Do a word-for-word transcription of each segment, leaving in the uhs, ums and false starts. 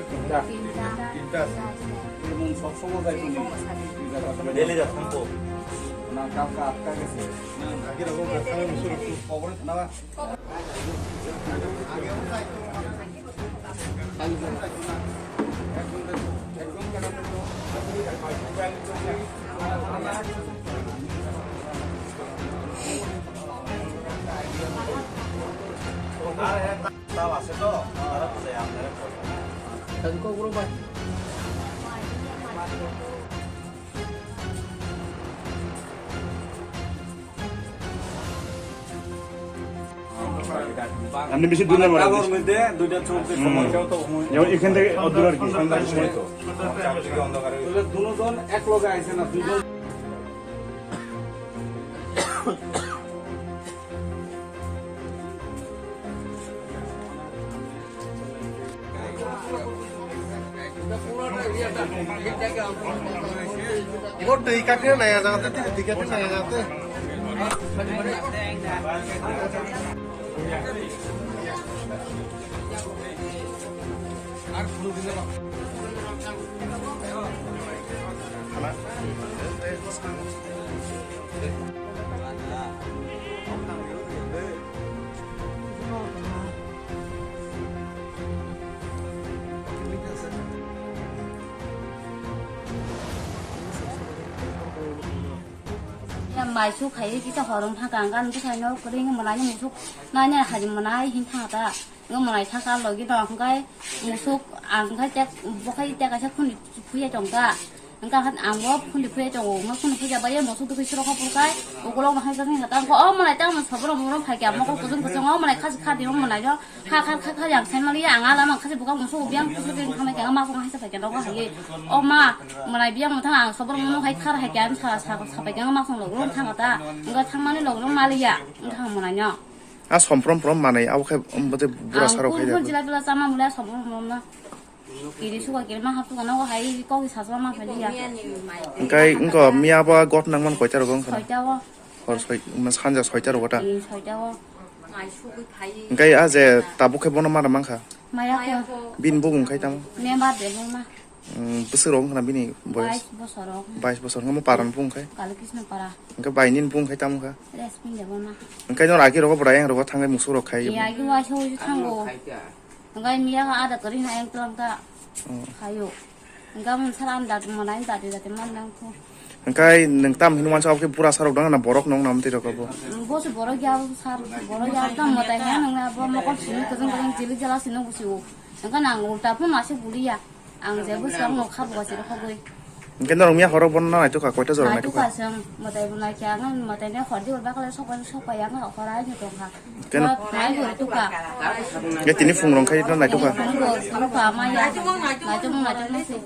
তিনটা। তিনটা আছে। এমন সব সময় যাই তুমি? ডেলি যা, থাকো। না, কালকে আটকা গেছে। না, আগে রকম ব্যথা হয়ে বসে রয়েছে। খবরে না। আপনি বেশি দূর না, মানে, কালোর মধ্যে দুইটা চোখ দিয়ে সময় কেউ তো হয়। যেমন এখান থেকে অদূর আর কি। সন্ধ্যার সময় তো। চারদিকে অন্ধকার হয়ে গেছে। তাহলে দুজন এক লগে আইছে না, দুজন। Bo twi kati na nai jagate, twi kati na nai jagate. Ya, mai su khai kita horong thang kang kan tu khai no kring mana ni musuk nanya hari mana hin thang ta. Ngo manai thaka logi no hwnkhe musuk ang khai tek bo khai tek kaisa khuni phuya tong ta. Hwnkhe ang bo khuni phuya tongo, hwnkhe khuni phuya bai musuk dukhi suro kha purkai ukulok no hai jani hata. O manai tamo sabro moro phai kya mokol kuchung kuchung o manai khasi khadi o manai no kha kha kha kha yang sai mali ang ala mang khasi buka musuk biang khasi kha mai kya ma kong hai sa phai kya nogo hai. O ma manai biang mo thang ang sabro moro hai khar hai kya sa sa sa phai kya ma kong logo thang ta. Hwnkhe thang mani logo mali ya hwnkhe ang manai no. A somprom prom manwi abo khe, um, bote bura sarok hai da. Jila jila chama mula somprom prom na. Kiri suka kiri ma haptu kana o hai kok saswa ma khali ya. Engkai engko miya ba got nang man koita rogo engkha na? Soita o. Hor soi, ma sanja soita rogo ta. Kiri soita o. Engkai a je tabuk khe bono mana mankha? Maya ko. Bin bubung khai tamo? Member de ma. Mm, bwswk rok wngkha na bini boyos? Bais bosor rok. Bais bosor wngkha, mo para ni bung khai? Kali Krishna para. Wngkha bai nini bung khai tamo kha? Respin de bona. Wngkha nor agi rogo bwrayang rogo thangai musuk rok khai. Ya agi wa so thango. Wngkha miya ada kari na yang tlang ta. Oh. Khayo. Wngkha mun sara am dat mo nai dat dat man nang ko. Wngkha nwng tam hin wansa oke pura sarok dang na borok nong nam ti rok bo. Bo se borok ya sar borok ya tam mo tai ha nang na bo mo ko sini ko jong ko jili jala sino busi o. Wngkha nang ulta pun masuk buliya. Ang je bwskango kha bo chwrwkhogwi. Hwnkhe norok miya horo bono naitukha, koita jora naitukha? Naitukha chwng, mwtai bo naikha, ang mwtai nai hor di hor bakle sok bai sok bai ang hor ai ni tongkha. Keno? Nai hor tukha. Hwnkhe tini phung rong khai no naitukha? Phung rong khai tukha, ma ya. Naitukma, naitukma se.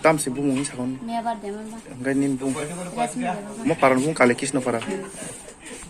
Tam se bumung ni sakon? Miya bar de man ba. Hwnkhe nini bung? Rashmi de man ba. Mo paran bung Kali Krishna para.